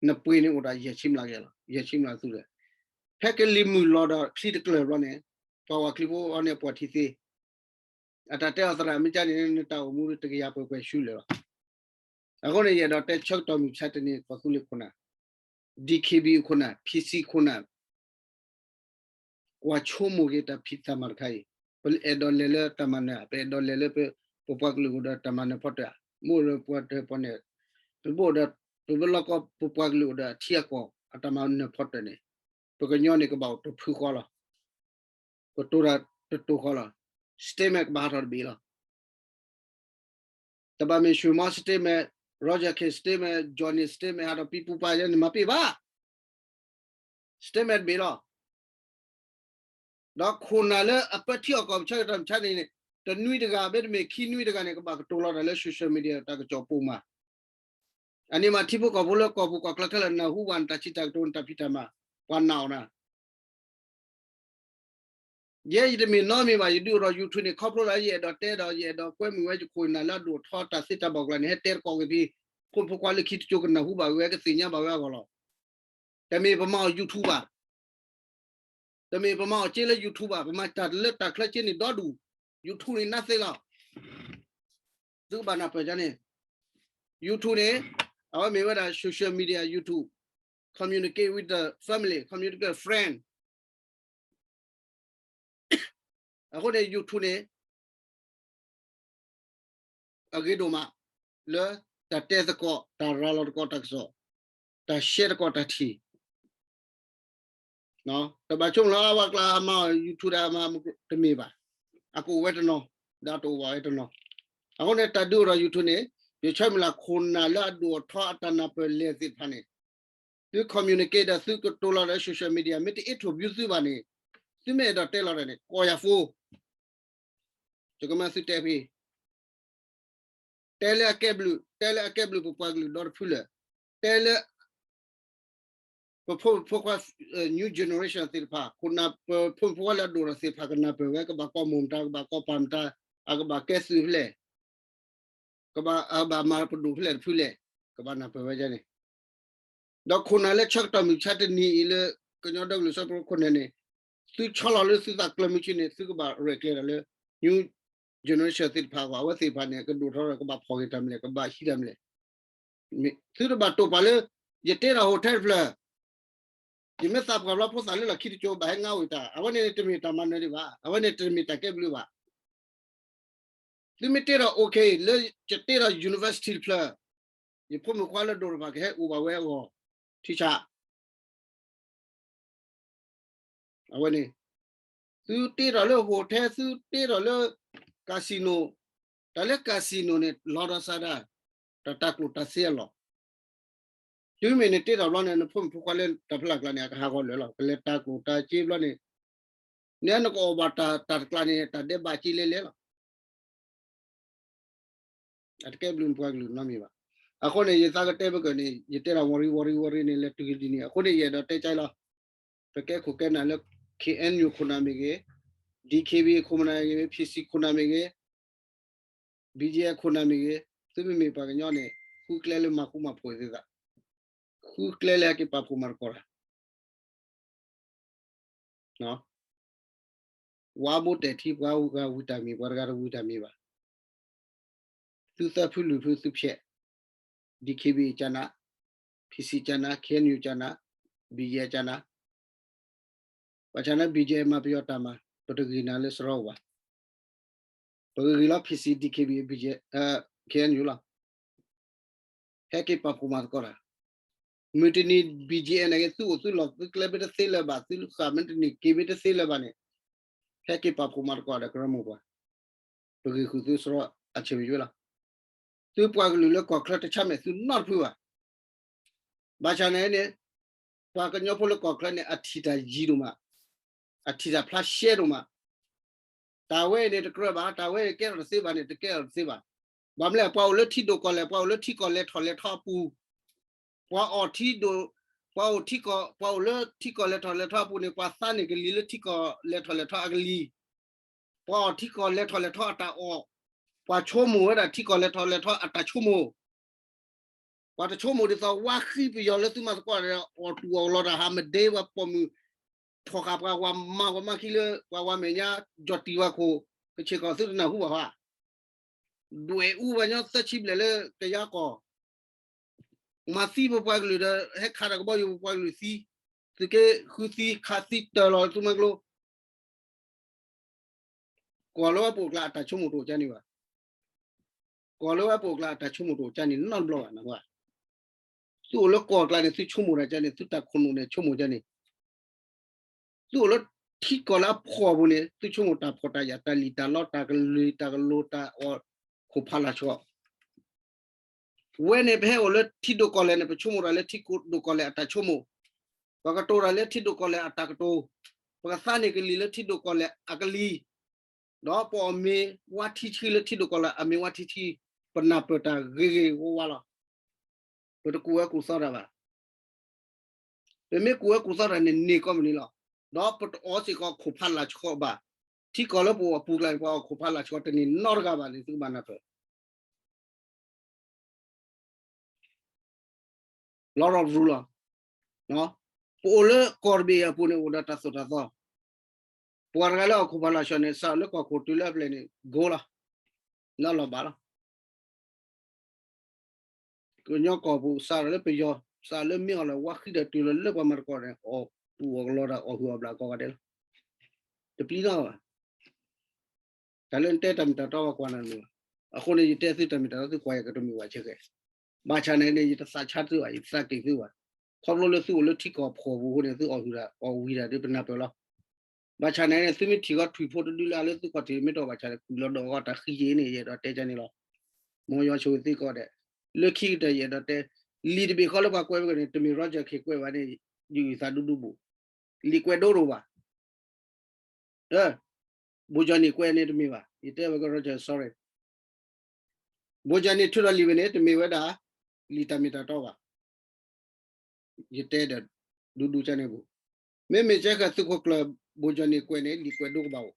နပှ့ၤန့ၣ်အိၣ်ဒီးယဲၢ်ဆံမျးကယၤလီၤ, ယဲၢ်ဆံမျးသူဒီး ဖဲကလံၤမုၢ်လီၤဒီးချံတကျၢၤဘျီန့ၣ် ပှၤဝၤချံဖိအီၤန့ၣ်ပှီၢ်ထံသ့ အတၢ်တဲအီၤသရၣ်မ့ၢ်ကၢ်န့ၣ် နတၢ်အိၣ်မူတကယၤပှဲၤပှဲၤဆူလဲၣ်လီၤ. အဃိန့ၣ် ယအဲၣ်ဒိးတဲဆၢကတီၢ်မုၢ်ဆါတနံၤကီၢ်သူလ့ၤခိၣ်နၢ်, D K B A ခိၣ်နၢ်, P C ခိၣ်နၢ်, ကွၢ်ဆိကမိၣ်က့ၤတၢ်ဖံးတၢ်မၤတခါအံၤ, ပအဲၣ်ဒိးလဲၤလၢတၢ်မၤနၢၤ, ပအဲၣ်ဒိးလဲၤလၢပပှၤကလုာ်ကဒီးတၢ်မၤနၢၤဖီတၢၣ်ဧါ. မ့ၢ်လၢပှၤတပှၤန့ၣ်, ပဘၣ်ဒီး ပဘၣ်လီၢ်ကီၢ် ပပှၤကလုာ်အိၣ်ဒီးအထံအကီၢ် အတၢ်မၤနၢၤဖီတၢၢ်န့ၣ်, ပကညီန့ၣ်ကဘၣ်အိၣ်တဖုဃီလီၤ. ကတိၤတၢ်တတိၤဃီလီၤ. statement ကဘၣ်ဟးထီၣ်တဘ့ၣ်လီၤ. တဘၣ်မ့ၢ် ရွှေမောင် statement, Roger K statement, Johnny statement ဟးထီၣ်ပံပူၤပာ်ယဲန့ၣ် မၤပ့ၢ်ဘၣ်. statement တဘ့ၣ်လီၤ. ဒီးခိၣ်နၢ်လၢအပၢထံအီၣ်ကီၢ် ပဆၢကတီၢ်မဆါန့ၣ်န့ၣ်, တနွံတဂၤ မ့တမ့ၢ်ခံနွံတဂၤန့ၣ် ကဘၣ်ကတိၤလီၤတၢ်လၢ social media တၢ်ကစီၣ်ပိာ်မး. အန့ၣ်မး ထံဖိကီၢ်ဖိလၢကီၢ်ပူၤကီၢ်ချၢခဲလၢာ် နၢ်ဟူဘၣ်နတၢ်စံးတၢ်ကတိၤ နတၢ်ဖံးတၢ်မၤ, ပှၤနာ်အီၤနၤ ယဲယတမ့ၢ်နီတမံၤဘၣ်, ယဒုးအိၣ်ဒီး YouTube န့ၣ် ခီဖျိလၢယအဲၣ်ဒိးတဲဒီး ယအဲၣ်ဒိးကွဲမုာ်ဝဲယခိၣ်နၢ်လၢအဒိၣ်ထီတၢ်သ့တၢ်ဘၣ်အကျါန့ၣ် ဟဲတဲတကိးက့ၤဖဲ ဖိမုၣ်ဖိခွါလၢခံတကၠိကနၢ်ဟူဘၣ်ဝဲ ကသ့ၣ်ညါဘၣ်ဝဲအဂီၢ်လီၤ. တမ့ၢ်ပမၤအီၤ YouTube ဘၣ်. တမ့ၢ်ပမၤအီၤက့လၢ YouTube ဘၣ်, ပမၤတၢ်လၢတၢ်ချၢက့န့ၣ်ဒီဒူၣ်, YouTube န့ၣ် nothing လီၤ. သုကဘၣ်နၢ်ပၢၢ်န့ၣ်, YouTube န့ၣ် အဝဲမ့ၢ်ဝဲဒၣ် social media, YouTube, communicate with the family, communicate with friend. အဃိန့ၣ် YouTube န့ၣ် အဂ့ၤဒိၣ်မး လၢတၢ်တဲသကိး, တၢ်ရၤလီၤသကိးတၢ်ကစီၣ်, တၢ်ရှဲသကိးတၢ်ထံၣ် တဘၣ်ဆိကမိၣ်လၢပှၤကျါမၤ YouTube ဒီးမၤတမ့ၢ်ဘၣ်. အကအိၣ်ဝဲတနီၤ, ဒီးတအိၣ်ဘၣ်ဝဲတနီၤ. အဃိန့ၣ် တၢ်ဒုးအိၣ်ဒီး YouTube န့ၣ်, ယဆၢမုၢ်လၢ်ခိၣ်နၢ်လၢအဒိၣ်အထီအတၢ်နၢ်ပၢၢ်လဲၢ်သ့ၣ်တဖၣ်န့ၣ်, သု communicate ဒီးသုကတိၤလီၤဒီး social media မ့ၢ်တ interview သုဘၣ်န့ၣ်, သုမ့ၢ်အဲၣ်ဒိးတဲလီၤတၢ်န့ၣ် ကိးယၤ phone, ယကမၤသုတဲဖဲ တဲလၢအကဲဘျုး, တဲလၢအကဲဘျုးပပှၤကလုာ်ဒီတဖုလၢာ်, တဲလၢ ပဖိမုၣ်ဖိခွါ new generation သ့ၣ်တဖၣ်, ခိၣ်နၢ် ပဖိမုၣ်ဖိခွါလၢအဒိၣ်ထီၣ်သ့ၣ်တဖၣ် ကနၢ်ပၢၢ်ဝဲ ကဘၣ်ကိးမိၢ်မတၤ, ကဘၣ်ကိးပၢ်မတၤ, အကဘၣ်ကဲသုးဖဲလဲၣ်, ကဘၣ် အဘၣ်မၤပဒိၣ်ဖဲလဲၣ်တဖုလဲၣ်, ကဘၣ်နၢ်ပၢၢ်ဝဲဒ်န့ၣ်. ဒီးခိၣ်နၢ်လၢဆၢကတီၢ်မုၢ်ဆါတနံၤအံၤလၢ ကညီဒီကလုာ်စၢဖှိၣ်ခိၣ်နၢ်န့ၣ်, သုဆီလီၤလၢသုသးကျၢၤမုၢ်ဆ့ၣ်န့ၣ် သုကဘၣ်ရဲၣ်ကျဲၤဒီးလၢ new generation သ့ၣ်တဖၣ်အဂီၢ်, အဝဲသ့ၣ်တဖၣ်န့ၣ် ကဒိၣ်ထီၣ်ဒီး ကဘၣ်ဖီၣ်ဂ့ၤတၢ်မနုၤလဲၣ်, ကဘၣ်ဟံးတၢ်မနုၤလဲၣ်. သုတဘၣ်တိာ်ပာ်လၢ ယတဲဒီး hotel တဖျၢၣ်, ယမ့ၢ်သးပှၢ်ဘျီဖိသၣ်လၢလီၢ်ခံတကၠိ ဘၣ်ဟဲငါဝံၤတၢ်, အဝဲန့ၣ်တမ့ၢ်တၢ်မၤနၢၤဒံးဘၣ်, အဝဲန့ၣ်တမ့ၢ်တၢ်ကဲဘျုးဘၣ်. သုမ့ၢ်တဲဒီး okay လၢယတဲဒီး university တဖျၢၣ်, ယဖိမုၣ်ခွါလၢဒိၣ်တဖၣ်ကဟဲအိၣ်ဘၣ်ဝဲအဂီၢ်, ထံဆး အဝဲန့ၣ်, သုတ့ထီၣ်လၢ hotel, သုတ့ထီၣ်လၢ casino, တၢ်လၢ casino န့ၣ် လီၤဒီးစးဒၣ် တၢ်တၢ်ကျိၣ်တၢ်စ့အလီၢ်. တုၤမ့ၢ်နတ့ထီၣ်ဘျီန့ၣ် နဖိမုၣ်ဖိခွါလၢတၢ်ဖီလာ်ကျါန့ၣ် အကဟးဂီၤလၢာ်လီၤ. ကလဲၤတၢ်ကျိၣ်တၢ်စ့ဘျီန့ၣ်, န့ၣ်နကအီၣ်ဘၣ်တၢ်တကျါန့ၣ် တၢ်ဒဲးဘးစ့လဲလဲလီၤ. အတကဲဘျုးပှၤကလုာ်နီတမံၤဘၣ်. အဃိန့ၣ် ယသးကတဲဘၣ်ကၢန့ၣ် ယတဲဒၣ်ဝီရံဝီရံဝီရံန့ၣ် လဲၤတုၤကဒ်န့ၣ်, အဃိန့ၣ် ယအဲၣ်ဒိးတဲကၠဲလီၤ. ပကဲခိၣ်ကဲနၢ်လၢ K N U ခိၣ်နၢ်မ့ၢ်ဂ့ၤ, D K B A ခိၣ်နၢ်မ့ၢ်ဂ့ၤ, P C ခိၣ်နၢ်မ့ၢ်ဂ့ၤ, B G F ခိၣ်နၢ်မ့ၢ်ဂ့ၤ, သုမ့မ့ၢ်ပှၤကညီန့ၣ် ဃုကျဲလၢမၤဃူမၤဖိးသ့သး, ဃုကျဲလၢဟဲက့ၤပာ်ဖှိၣ်မၤသကိးတၢ် ဝါဘိတဲာ်ထံ ပှၤဂၤဝံၤတၢ်မံၤ ပှၤတဂၤတဝံၤတၢ်မံၤဘၣ်. သုသၢဖုလွံၢ်ဖုသုဖျဲး, D K B A ကနၣ်, P C ကနၣ်, K N U ကနၣ်, B G F ကနၣ်. ဘၣ်ဆၣ်န့ၣ် B G F မၤပယီၤတၢ်မၤ ပတဂ့ၤနၤလၢစရီဘၣ်. ပကဂ့ၤလီၤ P C, D K B A, B G F, K N U လီၤ. ဟဲက့ၤပာ်ဖှိၣ်မၤသကိးတၢ်. မုၢ်တနံၤ B G F န့ၣ်ဂ့ၤ သုအိၣ်သုလီၢ်သုကျဲမ့ၢ်တသ့လၢၤဘၣ်, သုဃၣ်မ့ၢ်တန့ၢ်က့ၤမ့ၢ်တသ့လၢၤဘၣ်န့ၣ်, ဟဲက့ၤပာ်ဖှိၣ်မၤသကိးဒီးကရၢမိၢ်ပှၢ်, ပဂ့ၤဃုာ်သုစရီအဆၢမ့ၢ်ယွဲလီၤ. သုပှၤကလုာ်လၢကီၢ်ချၢတဆါမဲာ်သုနီတဖုဘၣ်. ဘၣ်ဆၣ်န့ၣ်န့ၣ်, ပှၤကညီဖိလၢကီၢ်ချၢန့ၣ် အထံၣ်တၢ်ယံၤဒိၣ်မး, အထံၣ်တၢ်ဖျါရှဲဒိၣ်မး. တၢ်ဝဲအံၤန့ၣ်တကြၢးဘၣ်, တၢ်ဝဲအံၤကဲထီၣ်တသ့ဘၣ်န့ၣ် တကဲထီၣ်တသ့ဘၣ်. ဘၣ်မနုၤလဲၣ်, ပှၤအိၣ်လၢထံဒိၣ်ကီၢ်လဲၢ်, ပှၤအိၣ်လၢထံကီၢ်လဲၤထီၣ်လဲၤထီအပူၤ, ပှၤအီၣ်ထံဒိၣ်, ပှၤအိၣ်ထံကီၢ်, ပှၤအိၣ်လၢထံကီၢ်လဲၤထီၣ်လဲၤထီအပူၤန့ၣ် ပှၤသးန့ၢ်ကလံၤလၢထံကီၢ်လဲၤထီၣ်လဲၤထီအကလံၤ, ပှၤအီၣ်ထံကီၢ်လဲၤထီၣ်လဲၤထီအတၢ်အီၣ်, ပှၤဆိကမိၣ်ဝဲဒၣ်ထံကီၢ်လဲၤထီၣ်လဲၤထီအတၢ်ဆိကမိၣ် ပှၤတဆိကမိၣ်ဒ်သိး ဝါဃံပယီၤလၢသုမၤသကိးဒီး အီၣ်တူၢ်အီၣ်လီၤတၢ်ဟးမ့ၢ်ဒ့ဝဲပိာ်မုၣ်, ဖီၣ်ဃာ်ပှၤဝၤမါဝၤမါခံလၢ ပှၤဝၤမဲာ်ညါ ကၠီၣ်တံၢ်ဝၤခိၣ်, ကဆ့ၣ်ကီၢ်သုတနၢ်ဟူဘၣ်ဧါ. ဒွဲၣ်အူပှၤကညီသၢဆံဘျဲၣ်လၢကယါကီၢ်, မၤသံပပှၤကလုာ်ဒီး ဟဲခးတၢ်ကဘီယူၤပပှၤကလုာ်သံ, သုးက့ဃုသံခးသံတၢ်လီၤသုမၤကျိ ကွၢ်လၢပအိၣ်ကျါအတၢ်ဆိကမိၣ်တအိၣ်ကန့ၣ်ဘၣ်. ကီၢ်လၢဝဲပအိၣ်ကျါအတၢ်ဆိကမိၣ်တအိၣ်ကန့ၣ် နီတဘျီဘၣ်နဝဲ. သုအိၣ်လၢကီၢ်ကျါန့ၣ် သုဆိကမိၣ်တၢ်ကန့ၣ် သုတၢ်ခိၣ်နူာ်န့ၣ်ဆိကမိၣ်ကန့ၣ်, သုအိၣ်လၢထံကီၢ်လၢအဖှီၣ်ပူၤန့ၣ် သုဆိကမိၣ်တၢ်ဖှီၣ်တၢ်ယာ် တၢ်လံၣ်တၢ်လီ တၢ်ကလုၢ်တၢ်ကလိၤ တၢ်အီၣ်ခိၣ်ဖးလၢ်ဆှီ ဝဲန့ၣ် ပဟဲအိၣ်လၢထံဒိၣ်ကီၢ်လဲၢ်န့ၣ် ပဆိကမိၣ်တၢ်လၢထံဒိၣ်ကီၢ်လဲၢ်အတၢ်ဆိကမိၣ်, ပကတိၤတၢ်လၢထံဒိၣ်ကီၢ်လဲၢ်အတၢ်ကတိၤ, ပကသးန့ၢ်ကလံၤလၢထံဒိၣ်ကီၢ်လဲၢ်အကလံၤ, ဒီးပအီၣ်မ့ၤဝါထံဆှံလၢထံဒိၣ်ကီၢ်လဲၢ်အမ့ၤဝါထံဆှံ, ပနၢ်ပၢၢ်တၢ်ဂ့ၤဂ့ၤဝါဝါလီၤ. ပတကူၣ်ဝဲကူၣ်သီတၢ်ဘၣ်. ပမ့ၢ်ကူၣ်ဝဲကူၣ်သီတၢ်န့ၣ် န့ၢ်ကီၢ်မနုၤလီၤ. ဒီးပတအီစ့ၢ်ကီးခိၣ်ဖးလၢ်ဆှီဘၣ်. ထံကီၢ်လၢပအိၣ်အပူၤကျါန့ၣ် ပှၤအီၣ်ခိၣ်ဖးလၢ်ဆှီတန့ၢ်နီတဂၤဘၣ်န့ၣ် သုကဘၣ်နၢ်ပၢၢ် လီၤရီၣ်ရူလီၤ. ပအိၣ်လၢကီၢ်တဘ့ၣ်အပူၤန့ၣ် အိၣ်ဒီးတၢ်သိၣ်တၢ်သီ, ပှၤတဂၤလၢအီၣ်ခိၣ်ဖးလၢ်ဆှီန့ၣ် စးလၢကီၢ်ခိၣ်တုၤလၢအပျဲၢ်န့ၣ် ကိလီၤ, နီလီၤဘၣ်လီၤ. ကညီကီၢ်ပူၤ စးထီၣ်လၢပယီၤ စးလၢမ့ၢ်အီၤလၢဝါဃံဒီးတုၤလီၤလၢပှၤမၤသကိးန့ၣ် အီၣ်ပူၤအီၣ်ကလီတၢ်အီၣ်ဟုၣ်အီၣ်ဘျၣ်ကိးဂၤဒဲးလီၤ. တပျံၤနီတဂၤဘၣ်. တၢ်လၢနတဲတၢ်မ့ၢ်တၢ်တီဘၣ်ကွၢ်နၤတမုာ်ဘၣ်. အဃိန့ၣ် ယတဲသုတၢ်မ့ၢ်တၢ်တီ သုကွၢ်ယၤကတမုာ်ဘၣ်ဆဲးဃဲး. ဘၣ်ဆၣ်န့ၣ်န့ၣ် ယတသးဆါသုဘၣ် ယတသးက့ၤသုဘၣ်. ခီဖျိလၢသုအိၣ်လၢထံကီၢ်ဖှီၣ်ပူၤအဃိန့ၣ် သုအီၣ်ဟုၣ်တၢ်အီၣ်ဝံၤတၢ်ဒ်ပနၢ်ပၢၢ်လီၤ. ဘၣ်ဆၣ်န့ၣ်န့ၣ် သုမ့ၢ်ထံၣ်ဃီထွံၣ်ဖိတဒုလၢအလၢသုခီၣ်ထံးမ့ၢ်တအိၣ်ဘၣ်ဆၣ်န့ၣ် ကွံာ်လီၤဒီးအီၤတၢ်ဃံယ့ၤန့ၣ် ယအဲၣ်ဒိးတဲကန့ၣ်လီၤ. မ်ယွၤဆိၣ်ဂ့ၤသုကိးဂၤဒဲး, လၢခံကတၢၢ်ယအဲၣ်ဒိးတဲ, လံာ်တဘ့ၣ်ဃီလၢပှၤကွဲးဝဲကန့ၣ် တမ့ၢ် Roger က့ၤကွဲးဘၣ်န့ၣ် ယအုၣ်သးဒူဒူဘူး, လံာ်ကွဲးဒိတအိၣ်ဘၣ်. ဘိၣ်ကၠီၣ်နံၣ်ကွဲးန့ၣ်တမ့ၢ်ဘၣ်, ယတဲဝဲက Roger sorry, ဘိၣ်ကၠီၣ်နံၣ်ထုးထီၣ်လံာ်ဝဲန့ၣ် တမ့ၢ်ဝဲဒၣ် လံာ်တၢ်မ့ၢ်တၢ်တီဘၣ်. ယတဲဒီး ဒူဒူကန့ၣ်ဘူး, မ့မ့ၢ်ကဲဃာ်သုးခိၣ်ကျၢၢ် ဘိၣ်ကၠီၣ်နံၣ်ကွဲးန့ၣ် လံာ်ကွဲးဒိကဘၣ်အိၣ်,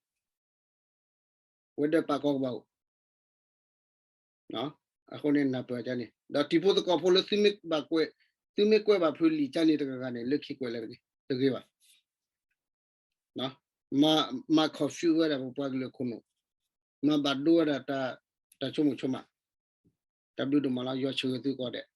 ဝဲၤဒၢးပာ်ကီကဘၣ်အိၣ် အဃိန့ၣ်နၢ်ပၢၢ်ကန့ၣ် ဒီးတံၤဖိသကိးဖိလၢသုမ့ၢ်ဘၣ်ကွဲး, သုမ့ၢ်ကွဲးဘၣ်ဖုလံာ်ကန့ၣ်တဂၤဂၤန့ၣ် လၢခံကွဲးလၢတဂ့ၤဘၣ်. မၤ confuse ဝဲဒၣ်ပပှၤကလုာ်ခိၣ်နူာ်, မၤဘၣ်ဒိဝဲဒၣ် တၢ်ဆိကမိၣ်ဆိကမး, တၢ်ဘျုးဒိၣ်မးလီၤ ယွၤဆိၣ်ဂ့ၤသုကိးဂၤဒဲး.